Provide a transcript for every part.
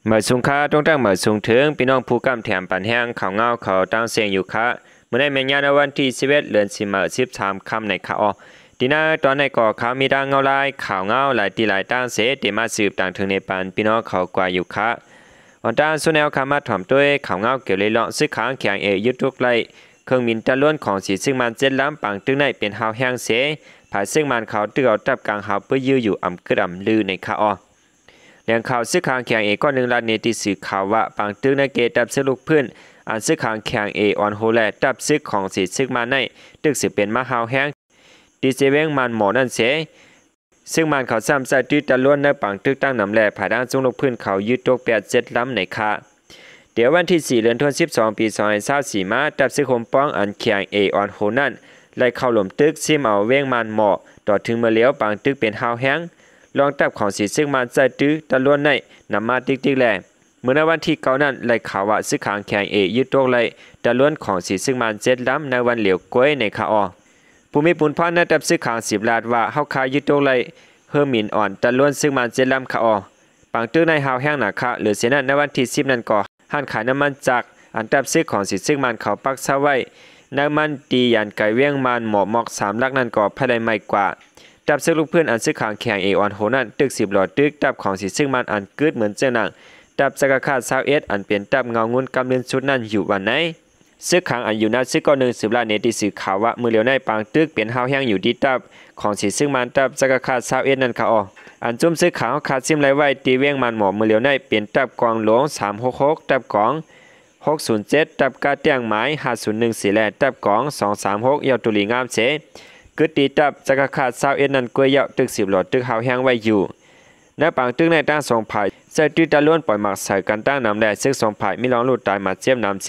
ເໝີສູງຄ່າ ຕົງຕັ້ງເໝີສູງເຖິງ ພີ່ນ້ອງຜູ້ກຳແຖມປັນແຮງ ຂ່າວເງົາເຂົ້າຕ່າງເຊງຢູ່ຄ່າ. ມື້ໃນແມ່ນຍາມໃນວັນທີສິບເອັດ ເດືອນສິບ ເໝີສິບສາມຄ່ຳໃນຄ່າອອກ. ທີ່ໜ້າຕອນໃນກໍຂ່າວມີດັ່ງເງົາລາຍ ຂ່າວເງົາຫຼາຍທີ່ຫຼາຍຕ່າງເສ ທີ່ມາສືບຕາງເຖິງໃນປັນ ພີ່ນ້ອງເຂົາກວ່າຢູ່ຄ່າ. ອອນຕານສຸດແນວຄ່າມາຖອມດ້ວຍ ຂ່າວເງົາກ່ຽວເລີຍລອງ ຊຶກຂາງ KIA ຍຶດຕົກໄດ້ ເຄື່ອງບິນຕະຫຼວນຂອງສີຊຶກມານເຈັດລຳ ປາງຕຶກໃນເປັນຮາວແຮງເສ ຝ່າຍຊຶກມານເຂົາ ຕຶກເອົາຕັບກາງຮາວ ປຶ້ຍຢື້ຢູ່ອຳກຶດອຳລືໃນຄ່າອອກ. ແຫຼ່ງຂ່າວຊຶກຂາງ KIA ກ້ອນໜຶ່ງລາຍງານໃນທີ່ສື່ຂ່າວວ່າ ປາງຕຶກໃນເຂດຕັບຊຶກລຸກຟື້ນ ອັນຊຶກຂາງ KIA ອ່ອນໂຮ ແລະ ຕັບຊຶກຂອງສີຊຶກມານໃນ ຕຶກສືບເປັນມາຮາວແຮງ ທີ່ເຊວຽງມານໝໍ້ນັ້ນເສ ຊຶກມານເຂົາຊ້ຳໃຊ້ຕື້ຕະຫຼວນໃນປາງຕຶກຕັ້ງນຳ ແລະ ພາຍຫຼັງຊຸມລຸກຟື້ນເຂົາຍຶດຕົກແປດເຈັດລຳໃນຄ່າ. ແຕ່ວັນທີສີ່ ເດືອນສິບສອງ ປີສອງພັນຊາວສີ່ມາ ຕັບຊຶກໂຮມປ້ອງ ອັນ KIA ອ່ອນໂຮ ນັ້ນ ໄລ່ເຂົ້າລົມຕຶກ ຊິມເອົາວຽງມານໝໍ້ ຕໍ່ເຖິງມື້ຫຼຽວ ປາງຕຶກເປັນຮາວແຮງ ລອງຕັບຂອງສີຊຶກມານໃຊ້ຕື້ຕະຫຼວນໃນນຳມາຕິກໆ ແລະ ເມື່ອໃນວັນທີເກົ້ານັ້ນ ໄດ້ຂ່າວວ່າຊຶກຂາງ KIA ຍຶດຕົກໄດ້ຕະຫຼວນຂອງສີຊຶກມານເຈັດລຳໃນວັນຫຼຽວກ້ວຍໃນຄ່າອອກ. ຜູ້ມີປຸນພອນໃນຕັບຊຶກຂາງສືບລາດວ່າ ເຮົາຄາຍຶດຕົກໄດ້ເຮີມິນອ່ອນຕະຫຼວນຊຶກມານເຈັດລຳຄ່າອອກ. ປາງຕຶກໃນຮາວແຮງໜ້າຄ່າ. ຫຼືເສຍນັ້ນ ໃນວັນທີສິບນັ້ນກໍ ຮ້ານຂາຍນ້ຳມັນຈັກ ອັນຕັບຊຶກຂອງສີຊຶກມານເຂົາປັກເຊົາໄວ້ ນ້ຳມັນທີ່ຢ້ານໄກວຽງມານໝໍ້ ໝອກສາມຫຼັກນັ້ນກໍໄຟໄດ້ໄໝ້ກວ່າ. ຕັບຊຶກລຸກຟື້ນ ອັນຊຶກຂາງ KIA ອ່ອນໂຮ ນັ້ນ ຕຶກສືບຫຼໍ່ຕຶກຕັບຂອງສີຊຶກມານ ອັນກຶດເໝືອນເຈີໜັງ ຕັບຈັກກະຄາດຊາວເອັດ ອັນເປັນຕັບເງົາງຸ່ນກຳລືນສຸດນັ້ນຢູ່ວັນໃນ. ຊຶກຂາງອັນຢູ່ໜ້າຊຶກກ້ອນໜຶ່ງ ສືບລາຍງານໃນທີ່ສື່ຂ່າວວ່າ ມື້ຫຼຽວໃນປາງຕຶກເປັນຮາວແຮງຢູ່ທີ່ຕັບຂອງສີຊຶກມານ ຕັບຈັກກະຄາດຊາວເອັດນັ້ນຄ່າອອກ. ອັນຈຸ້ມຊຶກຂາງເຮົາຄາດຊິມໄລ່ໄວ້ທີ່ວຽງມານໝໍ້ ມື້ຫຼຽວໃນເປັນຕັບກອງຫຼວງສາມຫົກຫົກ ຕັບກອງ ຫົກສູນເຈັດ ຕັບກາດຕຽງໝາຍຫ້າສູນໜຶ່ງເສ ແລະ ຕັບກອງສອງສາມຫົກ ເຍົາຕຸລີງາມເສ ກຶດຕີຕັບຈັກກະຄາດຊາວເອັດນັ້ນກ້ວຍເຍົາ ຕຶກສືບຫຼໍ່ຕຶກຮາວແຮງໄວ້ຢູ່. ໃນປາງຕຶກໃນທັງສອງຝ່າຍ ໃຊ້ຕື້ຕະຫຼວນປ່ອຍໝາກໃສ່ກັນຕັ້ງນຳ ແລະ ຊຶກສອງຝ່າຍມີລອງລູດຕາຍມາດເຈັບນຳເສ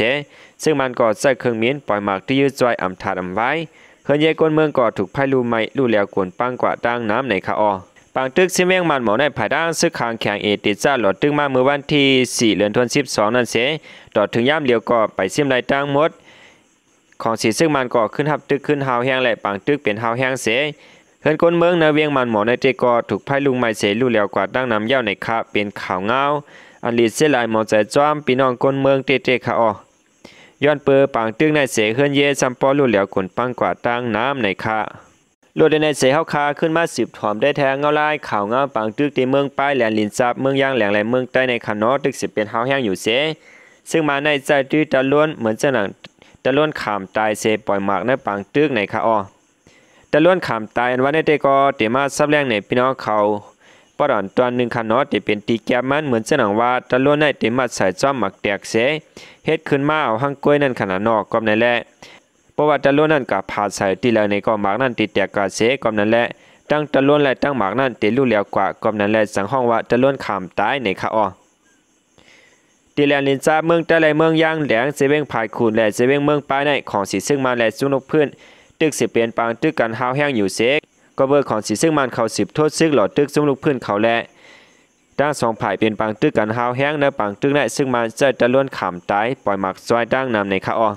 ຊຶກມານກໍໃຊ້ເຄື່ອງບິນປ່ອຍໝາກທີ່ຢືດຈ່ອຍອຳທາດອຳວາຍ. ເຮືອນເຮືອນຄົນເມືອງກໍຖືກໄຟລຸກໄໝ້ ລຸແຫຼວກົນປັງກວ່າຕັ້ງນຳໃນຄ່າອອກ. ປາງຕຶກຊິມວຽງມານໝໍ້ໃນພາຍຫຼັງຊຶກຂາງ KIA ຕິດຈາດຫຼໍ່ຕຶກມາເມື່ອວັນທີສີ່ ເດືອນສິບສອງນັ້ນເສ ຕໍ່ເຖິງຍາມຫຼຽວກໍໄປຊິມໄດ້ທັງໝົດຂອງສີຊຶກມານກໍຂຶ້ນຮັບຕຶກຂຶ້ນຮາວແຮງ ແລະ ປາງຕຶກເປັນຮາວແຮງເສ ເຮືອນຄົນເມືອງໃນວຽງມານໝໍ້ໃນເຕກໍຖືກໄຟລຸກໄໝ້ເສ ລຸແຫຼວກວ່າຕັ້ງນຳເຍົາໃນຄ່າ. ເປັນຂ່າວເງົາອັນລີເສຍຫຼາຍໝອງໃຈຈ້ອມ ພີ່ນ້ອງຄົນເມືອງເຕໆຄ່າອອກ. ຍ້ອນເປີປາງຕຶກໃນເສ ເຮືອນເຮືອນຊ້ຳປໍລຸແຫຼວກົນປັງກວ່າຕັ້ງນຳໃນຄ່າ. ໂລດໃນໃນເສ ເຮົາຄາຂຶ້ນມາສືບຖອມໄດ້ແທ້ເງົາລາຍ ຂ່າວເງົາປາງຕຶກທີ່ເມືອງປາຍ ແລະ ລິນຈັບ ເມືອງຢາງແຫຼງ ແລະ ເມືອງໃຕ້ໃນຄ່າເນາະ ຕຶກຊິເປັນຮາວແຮງຢູ່ເສ ຊຶກມານໃນໃຊ້ຕື້ຕະຫຼວນເໝືອນເຊິ່ງໜັງຕະຫຼວນຂາມຕາຍເສ ປ່ອຍໝາກໃນປາງຕຶກໃນຄ່າອອກ. ຕະຫຼວນຂາມຕາຍ ອັນວ່າໃນເຕກໍເຕມາສັບແລງໃນພີ່ນ້ອງເຂົາປອດອອນຕອນໜຶ່ງຄ່າເນາະ ເຕເປັນຕີແກັບມັນ ເໝືອນເຊິ່ງໜັງວ່າຕະຫຼວນໃນເຕມັດໃສ່ຈ້ອມໝາກແຕກເສ ເຮັດຂຶ້ນມາເອົາຮັງກ້ວຍນັ້ນຂະໜາດນອກ ກອບນັ້ນແຫຼະ ເພາະວ່າຕະຫຼວນນັ້ນກະພາດໃສ່ທີ່ໃດໃນກໍໝາກນັ້ນຕິແຕກກະເສ ກອບນັ້ນແຫຼະ ທັງຕະຫຼວນ ແລະ ທັງໝາກນັ້ນຕິລຸແຫຼວກວ່າ ກອບນັ້ນແຫຼະ ຈັ່ງຮ້ອງວ່າຕະຫຼວນຂາມຕາຍໃນຄ່າອອກ. ທີ່ແລນລິນຈາເມືອງໃຕ້ ແລະ ເມືອງຢາງແຫຼງ ເຊວຽງພາຍຄູນ ແລະ ເຊວຽງເມືອງປາຍໃນ ຂອງສີຊຶກມານ ແລະ ຊຸມລຸກຟື້ນ ຕຶກຊິເປັນປາງຕຶກກັນຮາວແຮງຢູ່ເສ ກໍເບີຂອງສີຊຶກມານເຂົາສືບໂທດຊຶກຫຼໍ່ຕຶກຊຸມລຸກຟື້ນເຂົາ ແລະ ທັງສອງຝ່າຍເປັນປາງຕຶກກັນຮາວແຮງ ໃນປາງຕຶກໃນ ຊຶກມານໃຊ້ຕະຫຼວນຂາມຕາຍ ປ່ອຍໝາກຊ່ອຍຕັ້ງນຳໃນຄ່າອອກ.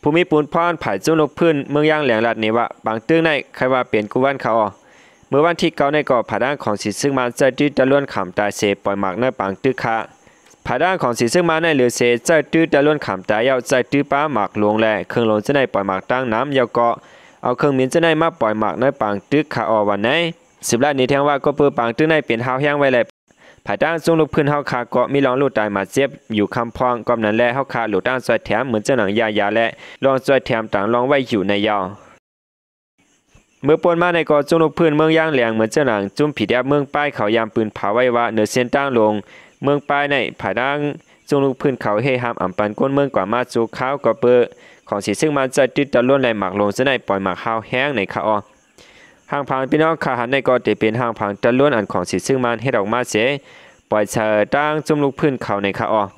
ຜູ້ມີປຸນພອນຝ່າຍຊຸມລຸກຟື້ນເມືອງຢາງແຫຼງລາດໃນວ່າ ປາງຕຶກໃນໃຄວ່າເປັນກຸວັນຄ່າອອກ. ເມື່ອວັນທີເກົ້າໃນກໍພາຍຫຼັງຂອງສີຊຶກມານໃຊ້ຕື້ຕະຫຼວນຂາມຕາຍເສ ປ່ອຍໝາກໃນປາງຕຶກຄ່າ. ພາຍຫຼັງຂອງສີຊຶກມານໃນຫຼືເສໃຊ້ຕື້ຕະຫຼວນຂາມຕາຍເຍົາ ໃຊ້ຕື້ປາໝາກໂລງ ແລະ ເຄື່ອງຫຼວງຈະໄດ້ປ່ອຍໝາກຕັ້ງນຳ ເຍົາກໍເອົາເຄື່ອງບິນຈະໄດ້ມາປ່ອຍໝາກໃນປາງຕຶກຄ່າອອກວັນໃນ. ສືບລາຍງານແທງວ່າ ກໍເປີປາງຕຶກໃນເປັນຮາວແຮງໄວ້ແລ້ວ ພາຍທາງຊຸມລຸກຟື້ນເຮົາຄາກໍມີລອງລູກຕາຍມາເຈັບຢູ່ຄຳພອງ ກອບນັ້ນແລະ ເຮົາຄາລູກຕາງຊ່ອຍແຖມ ເໝືອນເຈົ້າໜັງຢາຢາ ແລະ ລອງຊ່ອຍແຖມຕ່າງລອງໄວ້ຢູ່ໃນເຍົາ. ເມື່ອປົນມາໃນກໍຊຸມລຸກຟື້ນເມືອງຢາງແຫຼງ ເໝືອນເຈົ້າໜັງ ຈຸ້ມຜີແດບເມືອງປາຍເຂົາຢາມປືນຜາໄວ້ວ່າ ເໜືອເສັ້ນທາງຫຼວງເມືອງປາຍໃນ ພາຍທາງຊຸມລຸກຟື້ນເຂົາເຮັດຫ້າມອຳປັນຄົນເມືອງກວ່າມາຊົ່ວຄາວ ກໍເປີຂອງສີຊຶກມານໃຊ້ຕື້ຕະຫຼວນ ແລະ ໝາກໂລງຈະໄດ້ປ່ອຍໝາກຮາວແຮງໃນຄ່າອອກ. ຮ່າງຜັງພີ່ນ້ອງຂ້າຫັນໃນກໍເຕເປັນຮ່າງຜັງຕະຫຼວນ ອັນຂອງສີຊຶກມານເຮັດອອກມາເສ ປ່ອຍໃສ່ທາງຊຸມລຸກຟື້ນເຂົາໃນຄ່າອອກ.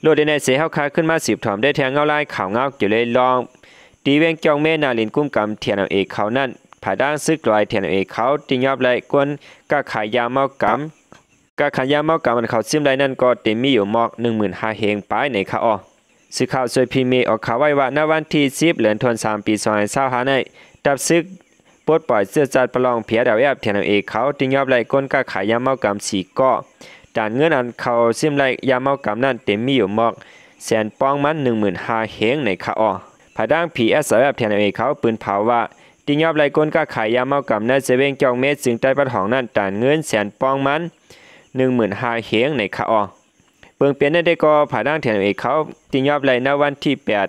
ໂລດໃນໃນເສ ເຮົາຄາຂຶ້ນມາສືບຖອມໄດ້ແທງເງົາລາຍຂ່າວເງົາກ່ຽວເລີຍລອງ ທີ່ວຽງຈອງເມນາລິນກຸ້ມກຳ TNLA ເຂົານັ້ນ ພາຍຫຼັງຊຶກລອຍ TNLA ເຂົາຕິຍອບໄລ່ກົນຄ້າຂາຍຢາເມົາກຳ ຄ້າຂາຍຢາເມົາກຳ ອັນເຂົາຊຶມໄດ້ນັ້ນກໍເຕັມມີຢູ່ໝອກໜຶ່ງໝື່ນຫ້າເຮງປາຍໃນຄ່າອອກ. ສື່ຂ່າວຊ່ວຍພີເມອອກຂ່າວໄວ້ວ່າ ໃນວັນທີສິບ ເດືອນທັນວາ ປີສອງພັນຊາວຫ້າໃນ ຕັບຊຶກປົດປ່ອຍເຊື້ອຊາດປະລອງ PSLF TNLA ເຂົາຕິຍອບໄລ່ກົນຄ້າຂາຍຢາເມົາກຳສີ່ເກາະ ຕານເງິນອັນເຂົາຊິມໄດ້ຢາເມົາກຳນັ້ນ ເຕັມມີຢູ່ໝອກແສນປອງມັນ ໜຶ່ງໝື່ນຫ້າເຮງ ໃນຂະອອ. ພາຍທາງ PSRF TNLA ເຂົາປືນເຜົາວ່າ ຕີຍອບໄດ້ກົນຄ້າຂາຍຢາເມົາກຳໃນເຊເວັງຈອງເມ ຈຶ່ງໃຕ້ປັດຫ້ອງນັ້ນ ຕານເງິນແສນປອງມັນ ໜຶ່ງໝື່ນຫ້າເຮງ ໃນຂະອ. ເບິ່ງເປັນແນວໃດກໍ ພາຍທາງ TNLA ເຂົາຕີຍອບໄດ້ໃນວັນທີແປດ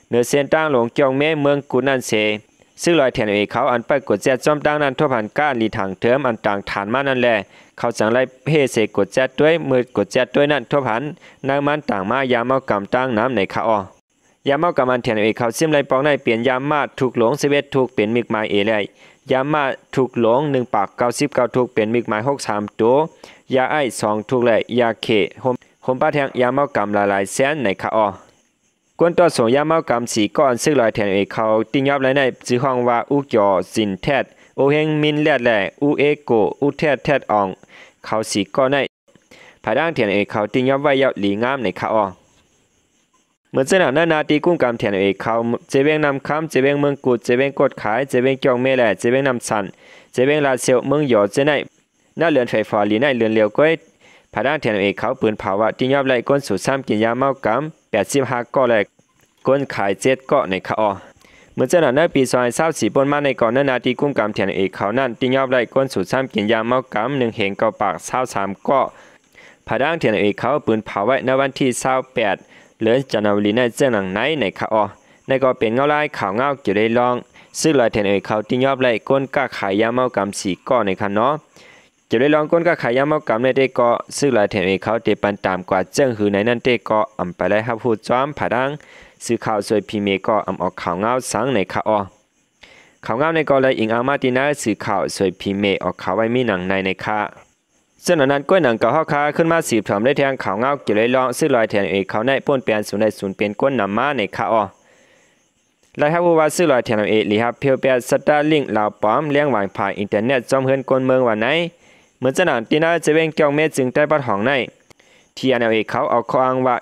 ເໜືອເສັ້ນທາງຫຼວງຈອງເມ ເມືອງກຸດນັ້ນເສ, ຊຶກລອຍ TNLA ເຂົາອັນໄປກວດແຈດຈອມທາງນັ້ນ ທົບຫັນການລີຖາງເທີມອັນຕາງຖານມານັ້ນແລ, ເຂົາຈັ່ງໄລ່ເພເສກວດແຈດດ້ວຍ, ເມື່ອກວດແຈດດ້ວຍນັ້ນ ທົບຫັນໃນມັນຕາງມາຢາເມົາກຳຕ່າງນຳໃນຂະອ. ຢາເມົາກຳອັນ TNLA ເຂົາຊິມໄດ້ປອງໃນເປັນຢາມ້າທຸກໂລງ ສິບເອັດທຸກ ເປັນມິກໝາຍ A ແລະ ຢາມ້າທຸກໂລງ ໜຶ່ງປາກເກົ້າສິບເກົ້າທຸກ ເປັນມິກໝາຍ ຫົກສາມໂຕ, ຢາໄອສອງທຸກ ແລະ ຢາເຄ ໂຮມ ໂຮມປະແທງຢາເມົາກຳຫຼາຍໆແສນໃນຂະອ. ກົນຕໍ່ສົ່ງຢາເມົາກຳສີ່ກ້ອນ ຊຶກລອຍ TNLA ເຂົາຕິຍອບໄດ້ໃນ ຊື່ຮ້ອງວ່າ ອູຈໍ ຊິນແທດ, ໂອເຮງ ມິນແລດ ແລະ ອູເອໂກ ອູແທດ ແທດອອງ ເຂົາສີ່ກ້ອນໃນ ພາຍທາງ TNLA ເຂົາຕິຍອບໄວ້ຢ່າງດີງາມໃນຂະອ. ເໝືອນເຊັ່ນນັ້ນ ໃນໜ້າທີ່ກຸມກຳ TNLA ເຂົາ ເຊເວັງນ້ຳຄຳ, ເຊເວັງເມືອງກຸດ, ເຊເວັງກົດຂາຍ, ເຊເວັງຈອງເມ ແລະ ເຊເວັງນ້ຳຊັນ, ເຊເວັງລາດຊຽວ, ເມືອງຢໍ ເຊັ່ນໃນ ນະເລື່ອນໄຟຟ້າລີໃນເລື່ອນລຽວກ້ວຍ ພາຍທາງ TNLA ເຂົາປືນເຜົາວ່າ ຕິຍອບໄດ້ຄົນສູບຊຳກິນຢາເມົາກຳ ແປດສິບຫ້າເກາະ ແລະ ຄົນຂາຍເຈັດເກາະໃນຂະອ. ເໝືອນເຊັ່ນນັ້ນ ໃນປີສອງພັນຊາວສີ່ ປົນມາໃນເກາະ ໃນໜ້າທີ່ກຸມກຳ TNLA ເຂົານັ້ນ ຕິຍອບໄດ້ຄົນສູບຊຳກິນຢາເມົາກຳ ໜຶ່ງເຮງເກົ້າປາກຊາວສາມເກາະ ພາຍທາງ TNLA ເຂົາປືນເຜົາໄວ້ໃນວັນທີຊາວແປດ ເດືອນຈັນຍາວາຣີໃນເຊິ່ງຫຼັງໃນໃນຂະອ. ໃນກໍເປັນເງົາລາຍຂ່າວເງົາກ່ຽວໃນລອງ ຊຶກລອຍ TNLA ເຂົາຕິຍອບໄດ້ຄົນຄ້າຂາຍຢາເມົາກຳສີ່ເກາະໃນຂະເນາະ. ກ່ຽວໃນລອງຄົນຄ້າຂາຍຢາເມົາກຳໃນເຕເກາະ ຊຶກລອຍ TNLA ເຂົາເຕປັນຕາມກວ່າເຊິ່ງຫືໃນນັ້ນເຕເກາະ ອຳໄປໄດ້ຮັບຮູ້ຈອມ ພາຍທາງສື່ຂ່າວສວຍພີເມກໍອຳອອກຂ່າວເງົາສັງໃນຂະອ. ຂ່າວເງົາໃນກໍໄດ້ອີງອ້າງມາທີ່ໜ້າສື່ຂ່າວສວຍພີເມອອກຂ່າວໄວ້ມີໜັງໃນໃນຂະ. ເຊິ່ງອັນນັ້ນກ້ວຍໜັງເກົ່າເຮົາຄາຂຶ້ນມາສືບຖອມໄດ້ແທງຂ່າວເງົາກ່ຽວໃນລອງ ຊຶກລອຍ TNLA ເຂົາໃນປົນແປນສູນໃດສູນເປັນຄົນນຳມາໃນຂະອ. ໄດ້ຮັບຮູ້ວ່າຊຶກລອຍ TNLA ລີຮັບພຽວແປດ Starlink ລາວປອມ ແລງວາຍພາຍອິນເຕີເນັດ ຈອມເຮືອນຄົນເມືອງວ່າໃນ ເໝືອນຈະໜັງທີ່ນາເຊເວັງຈອງເມ ຈຶ່ງໃຕ້ບັດຫ້ອງໃນ TNLA ເຂົາເອົາຂໍ້ອ້າງວ່າ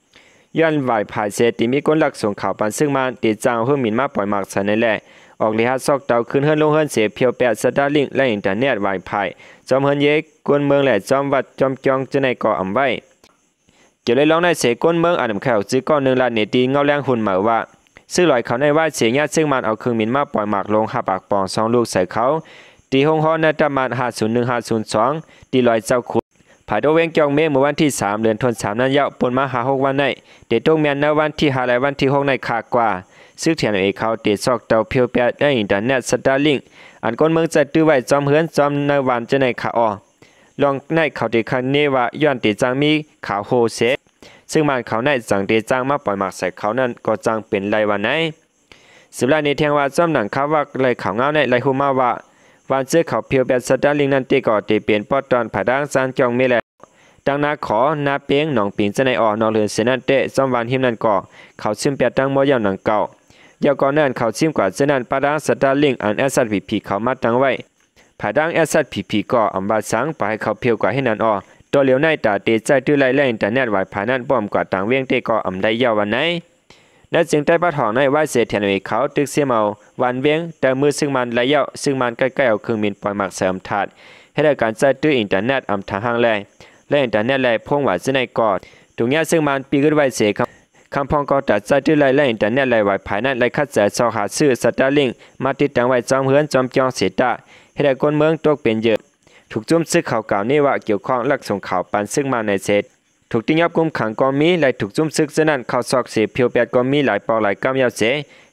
ຍ້ອນວາຍພາຍເສ ທີ່ມີຄົນລັກສົ່ງຂ່າວປານຊຶກມານ ທີ່ຈ້າງເອົາເຄື່ອງບິນມາປ່ອຍໝາກໃສ່ໃນແລ ອອກລີຮັດຊອກເຕົາຄືນເຮືອນລົງເຮືອນເສ ພຽວແປດ Starlink ແລະ ອິນເຕີເນັດວາຍພາຍ ຈອມເຮືອນເຢ ຄົນເມືອງ ແລະ ຈອມວັດ ຈອມຈອງ ຈະໃນກໍອຳໄວ້. ກ່ຽວໃນລອງໃນເສ ຄົນເມືອງອັນນຳໄຂອອກຈື່ກ້ອງໜຶ່ງລາດເນຕີເງົາແລງຮຸ່ນໃໝ່ວ່າ ຊຶກລອຍເຂົາໃນວາຍເສຍຍາດຊຶກມານເອົາເຄື່ອງບິນມາປ່ອຍໝາກລົງຫ້າປາກປອງສອງລູກໃສ່ເຂົາ ທີ່ໂຮງຫໍນາຍຕະມານຫ້າສູນໜຶ່ງ ຫ້າສູນສອງ ທີ່ລອຍເຈົ້າຂຸນ ພາຍໂຕເວງຈອງເມ ເມື່ອວັນທີສາມ ເດືອນທັນສາ ນັ້ນຍາວປົນມາຫ້າຫົກວັນໃນ ເຕຕົກແມ່ນໃນວັນທີຫ້າ ແລະ ວັນທີຫົກໃນຄາດວ່າ ຊຶກ TNLA ເຂົາເຕຊອກເຕົາພຽວແປດ ແລະ ອິນເຕີເນັດ Starlink ອັນຄົນເມືອງໃຊ້ຕື້ໄວ້ຈອມເຮືອນ ຈອມໃນບ້ານຈະໃນຂະອ. ລອງໃນເຂົາເຕຄາດເນວ່າ ຍ້ອນເຕຈ້າງມີຂາໂຫເສ ຊຶກມານເຂົາໃນຈັ່ງເຕຈ້າງມາປ່ອຍໝາກໃສ່ເຂົານັ້ນ ກໍຈັ່ງເປັນໄລວ່າໃນ. ສືບລາຍເນແທງວ່າ ຈອມໜັງຂ່າວວັກ ແລະ ຂ່າວເງົາໃນໄລຮູ້ມາວ່າ ວານເຊເຂົາພຽວແປດ Starlink ນັ້ນເຕກໍເຕເປັນປອດຕອນພາຍທາງຊານຈອງເມ ແລະ ຕັ້ງນາຂໍ ນາເປັງ ໜອງປິງ ຈະໃນອອກ ນອກເຫຼືອເສຍນັ້ນເຕ ຈອມວານຮິມນັ້ນກໍ ເຂົາຊຶມແປດທັງໝົດຢ່າງດັ່ງກ່າວ ແລ້ວກໍນັ້ນເຂົາຊຶມກວ່າຈະນັ້ນ ປະທາງ Starlink ອັນ SSPP ເຂົາມາຕັ້ງໄວ້ ພາຍທາງ SSPP ກໍອຳວ່າສັງ ປະໃຫ້ເຂົາພຽວກວ່າເຮັດນັ້ນອອ. ຕໍ່ຫຼຽວໃນຕາເຕໃຊ້ຕື້ໄລ ແລະ ອິນເຕີເນັດວາຍພາຍນັ້ນ ປ້ອມກວ່າຕ່າງວຽງເຕກໍອຳໄດ້ຍາວວ່າໃນ. ໃນເຊິ່ງໃຕ້ບັດຫ້ອງໃນວາຍເສ TNLA ເຂົາຕຶກຊິມເອົາວັນວຽງ ແຕ່ມື້ຊຶກມານໄລຍາວ ຊຶກມານໃກ້ໆເອົາເຄື່ອງບິນປ່ອຍໝາກໃສ່ອຳທາດ ເຮັດໃຫ້ການໃຊ້ຕື້ອິນເຕີເນັດອຳທາງຫ່າງແລ ແລະ ອິນເຕີເນັດແລພົງຫວາຈະໃນກໍ ທຸກຍາດຊຶກມານປີກອຶດໄວ້ເສ ຄຳ ຄຳພ້ອງກໍຕາໃຊ້ຕື້ໄລ ແລະ ອິນເຕີເນັດ ແລະ ວາຍພາຍນັ້ນ ໄດ້ຂັດໃຈຊອກຫາຊື້ Starlink ມາຕິດຕັ້ງໄວ້ຈອມເຮືອນ ຈອມຈອງເສຍຕາ ເຮັດໃຫ້ຄົນເມືອງຕົກເປັນເຫຍື່ອ ຖືກຈຸ້ມຊຶກເຂົາກ່າວເນວ່າກ່ຽວຂ້ອງລັກສົ່ງຂ່າວປານຊຶກມາໃນເສ ຖືກຕິຍອບຄຸມຂັງກໍມີ ແລະ ຖືກຈຸ້ມຊຶກເຊັ່ນນັ້ນເຂົ້າຊອກເສ ພຽວແປດກໍມີຫຼາຍປອກຫຼາຍກຳຍາວເສ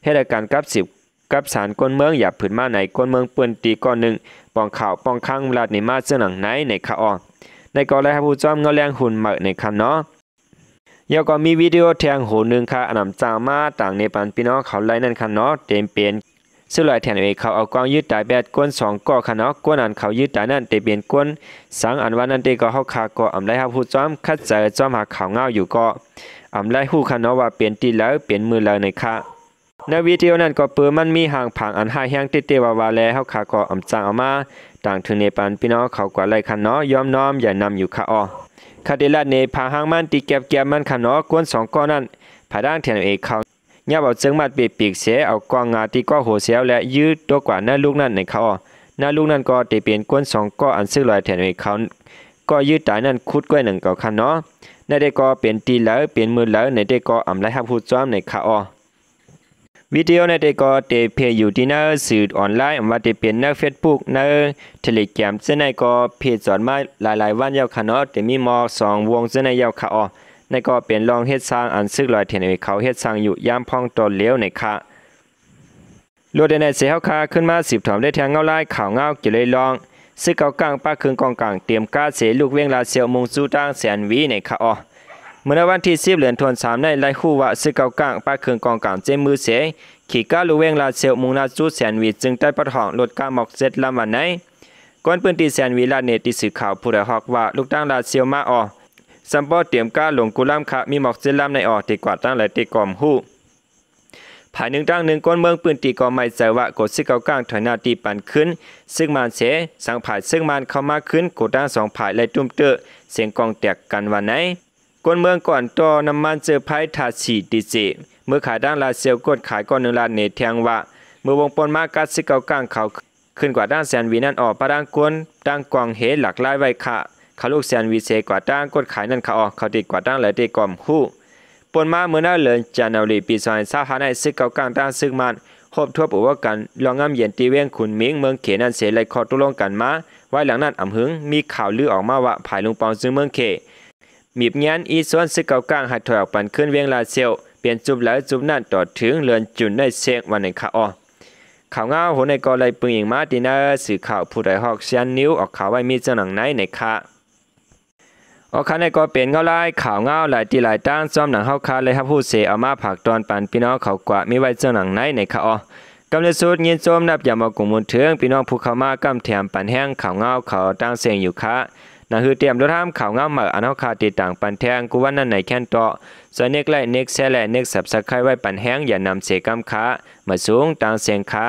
ເຮັດໃຫ້ການກັບສືບກັບສານຄົນເມືອງຢ່າຜືດມາໃນຄົນເມືອງພື້ນທີ່ກ້ອນໜຶ່ງ ປ່ອງຂ່າວປ່ອງຄັງລາດນີ້ມາເຊິ່ງຫຼັງໃນ ໃນຂະອອ. ໃນກໍໄດ້ຮັບຮູ້ຈອມເງົາແລງຮຸ່ນໃໝ່ໃນຄັນເນາະ. ແລ້ວກໍມີວິດີໂອແທ່ງໂຫໜຶ່ງຄ່າ ອັນນຳຈ້າງມາຕາງໃນປັນພີ່ນ້ອງເຂົາໄລ່ນັ້ນຄັນເນາະ ເຕັມເປັນ ຊຶກລອຍ TNLA ເຂົາເອົາກວາງຍືດຕາຍແບດຄົນສອງເກາະຄັນເນາະ. ຄົນອັນເຂົາຍືດຕາຍນັ້ນເຕັມເປັນຄົນສັງ ອັນວ່ານັ້ນເຕກໍເຮົາຄາກໍອຳໄດ້ຮັບຮູ້ຈອມ ຂັດໃຈຈອມຫາຂ່າວເງົາຢູ່ກໍອຳໄດ້ຮູ້ຄັນເນາະວ່າເປັນທີ່ໃດ ເປັນມື້ໃດໃນຄະ. ໃນວິດີໂອນັ້ນກໍເປີມັນມີຮ່າງຜາງອັນຮ້າຍແຮງເຕໆວ່າໆ ແລ ເຮົາຄາກໍອຳຈ້າງເອົາມາຕາງເທິງໃນປັນພີ່ນ້ອງເຂົາກວ່າໄລ່ຄັນເນາະ ຍອມນ້ອມໃຫຍ່ນຳຢູ່ຄະອ. ຄະເດລາດເນ ພາຮ່າງມັນຕິແກັບແກັບມັນຄັນເນາະ. ຄົນສອງເກາະນັ້ນ ພາຍທາງ TNLA ເຂົາ ຫຍັບເອົາເຊີງມັດເປປີກເສ ເອົາກວາງງາຕິເກາະໂຫເຊວ ແລ ຍືດຕົກກວ່າໜ້າລູກນັ້ນໃນຄະອ. ໜ້າລູກນັ້ນກໍເຕເປັນຄົນສອງເກາະອັນຊຶກລອຍ TNLA ເຂົາ ກໍຍືດຕາຍນັ້ນຂຸດກ້ວຍໜຶ່ງເກົ່າຄັນເນາະ. ໃນເດກໍເປັນຕີເລີຍ ເປັນມື້ເລີຍ ໃນເດກໍອຳໄລຮັບຮູ້ຈ້ອມໃນຄະອໍ. ວິດີໂອໃນເດກໍເຕເພຢູ່ທີ່ໃນສື່ອອນລາຍ ອຳວ່າເຕເປັນໃນເຟສບຸກ ໃນເທເລແກຣມ ເຊັ່ນໃນກໍເພຈອດມາຫຼາຍໆວັນແລ້ວຄະເນາະ ເຕມີໝໍສອງວົງເຊັ່ນໃນແລ້ວຄະອໍ. ໃນກໍເປັນລອງເຮັດສ້າງອັນຊຶກລອຍເທນເວເຂົາເຮັດສ້າງຢູ່ຍາມພອງຕອນເລວໃນຄະ. ໂລດແດນໃນເສເຮົາຄາຂຶ້ນມາສືບຖອມໄດ້ແທງເງົາລາຍຂ່າວເງົາກ່ຽວເລີຍລອງ ຊຶກເກົ້າກ້າງປະເຄິ່ງກອງກາງເຕມກາເສ ລູກເວງລາຊຽວມຸງຊູຕາງແສນຫວີໃນຄະອໍ. ເມື່ອໃນວັນທີສິບເດືອນທວນສາມໃນໄດ້ຮູ້ວ່າ ຊຶກເກົ້າກ້າງປະເຄິ່ງກອງກາງເຈັບມືເສ ຂີ່ກາລູກເວງລາຊຽວມຸງໜ້າຊູແສນຫວີ ຈຶ່ງໄດ້ປະທ້ອງລົດກາໝອກເຈັດລຳວ່າໃນ. ຄົນພື້ນທີ່ແສນຫວີລາດເນດທີ່ສື່ຂ່າວຜູ້ໃດຮອກວ່າ ລູກຕາງລາຊຽວມາອໍ ສຳປໍເຕມກາລົງກູລຳຄະ ມີໝອກເຈັດລຳໃນອໍ ເຕກວາດຕັ້ງແລະເຕກອມຮູ້. ຝ່າຍໜຶ່ງທາງໜຶ່ງຄົນເມືອງພື້ນທີ່ກໍໝາຍໃຈວ່າ ໂກຊຶກເກົ້າກ້າງຖອຍໜ້າທີ່ປັນຄືນຊຶກມານເສ ສັງຝ່າຍຊຶກມານເຂົ້າມາຄືນ ໂກຕາງສອງຝ່າຍໄດ້ຕຸ້ມເຕີສຽງກອງແຕກກັນວ່າໃນ. ຄົນເມືອງກ່ອນຕໍ່ນ້ຳມັນເຊື້ອໄຟທາດສີ່ດີເຈ ເມື່ອຂາຍທາງລາຊຽວ ກົດຂາຍກ້ອນໜຶ່ງລາດເນແທງວ່າ ເມື່ອວົງປ່ອນມາກາຊຶກເກົ້າກ້າງເຂົາ ຂຶ້ນກວາດຕັ້ງແສນຫວີນັ້ນອອກ ປະທາງຄົນຕັ້ງກອງເຮຫຼັກຫຼາຍໄວ້ຄະ ເຂົາລູກແສນຫວີເສກວາດຕັ້ງກົດຂາຍນັ້ນຄະອອກ ເຂົາຕິດກວາດຕັ້ງແລະຕິດກອມຮູ້. ປ່ນມາເມື່ອໃນເດືອນຈັນນາວາຣີປີສອງພັນຊາວຫ້າໃນ ຊຶກເກົ້າກ້າງຕ້ານຊຶກມານ ໂຮບທວບອຸເວົ້າກັນລອງງາມເຢັນທີ່ວຽງຂຸນໝິງ ເມືອງເຂນນັ້ນເສ ແລະ ຂໍ້ຕົກລົງກັນມາ ວາຍຫຼັງນັ້ນອຳຫຶງ ມີຂ່າວລືອອກມາວ່າ ຝ່າຍລຸງປອງຊຶງເມືອງເຂ ມີບງຽນອີຊວນຊຶກເກົ້າກ້າງໃຫ້ຖອຍອອກປັນຄືນວຽງລາຊຽວ ເປັນຈຸບໃດຈຸບນັ້ນ ຕໍ່ເຖິງເດືອນຈຸນໃນເຊງ ວ່ານັ້ນຄະອອ. ຂ່າວງາວຫົວໃນກໍໄດ້ປຶງອີງມາທີ່ໜ້າສື່ຂ່າວຜູ້ໃດຮອກຊຽນນິວ ອອກຂ່າວໄວ້ມີເຊິ່ງດັ່ງໃນໃນຄະ. ອອກຂ່າວໃນກໍເປັນເງົາລາຍຂ່າວງາວຫຼາຍທີ່ຫຼາຍຕ່າງ ຊອມໜັງເຮົາຄາໄດ້ຮັບຮູ້ເສ ເອົາມາຝາກຕອນປັນພີ່ນ້ອງເຂົາກວ່າມີໄວ້ເຊິ່ງດັ່ງໃນໃນຄະອ. ກຳເນີດສຸດຍິນຊົມນັບຢາມອາກຸງມູນເຖິງ ພີ່ນ້ອງຜູ້ເຂົ້າມາກຳແຖມປັນແຮງຂ່າວງາວເຂົາຕ່າງເສັງຢູ່ຄະ. ໜັງສືຕຽມໂດຍທາມຂ່າວງາວໃໝ່ ອັນເຮົາຄາຕິດຕາມປັນແທງ ກູວັນນັ້ນໃນແຄນເຕາະ ຊ່ອຍເນັກໄລ້ເນັກແຊ ແລະ ເນັກຊັບສະໄຄໄວ້ປັນແຮງ ຢ່ານຳເສກຳຄະ. ມາສູງຕ່າງເສັງຄະ.